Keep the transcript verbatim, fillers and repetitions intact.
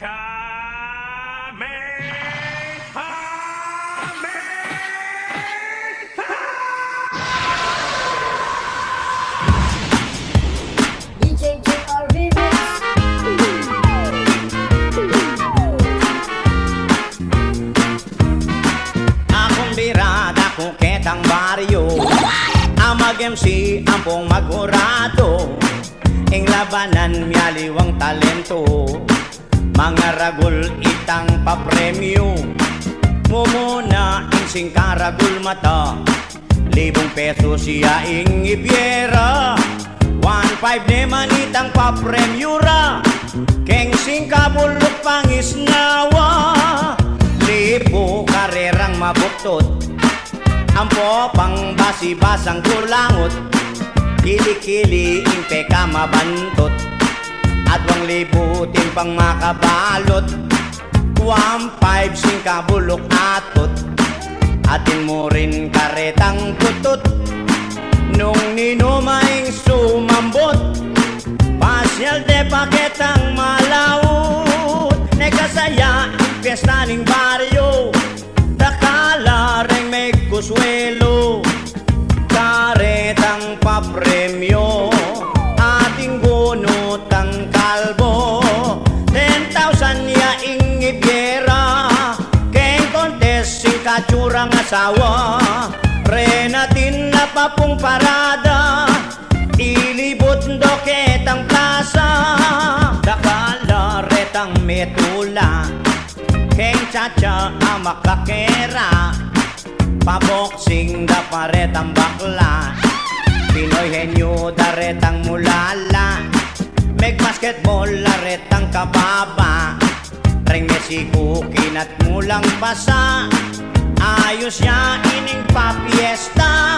Kame! Kame! D J J R Remix. Akung birada ku ketang baryu, a mag-M C ampong maghuradu, ing labanan mialiwang talentu, mangaragul itang papremyu. Mumuna ing singkaragul mata, libung pesus ya ing ibyera. One five ne man itang papremyu ra, keng singkabuluk pangisnawa. Libu karerang mabuktut, ampo pang basi-basang kulangut, kili-kili ing peka mabantut, adwang libu timpang makabalut. One five singkabuluk atut, atin mu rin karetang putut. Nung ninu maing sumambut, pasyal de pa ketang malaut. Nekasaya ing pyesta ning baryu, dakal la reng megkuswelu. Karetang papremyu, atin gunutang kalbu, ten thousand ya ing ibyera. Keng contest sing katsurang asawa, reng atin na pa pung parada, ilibut do ketang plasa. Dakal la retang metula, keng cha-cha a makakera, pa-boxing da pa retang bakla, Pinoy henyu da retang mulala, meg-basketball la retang kababa. Reng Mexico kinat mu lang pasa, ayus ya ining papyesta.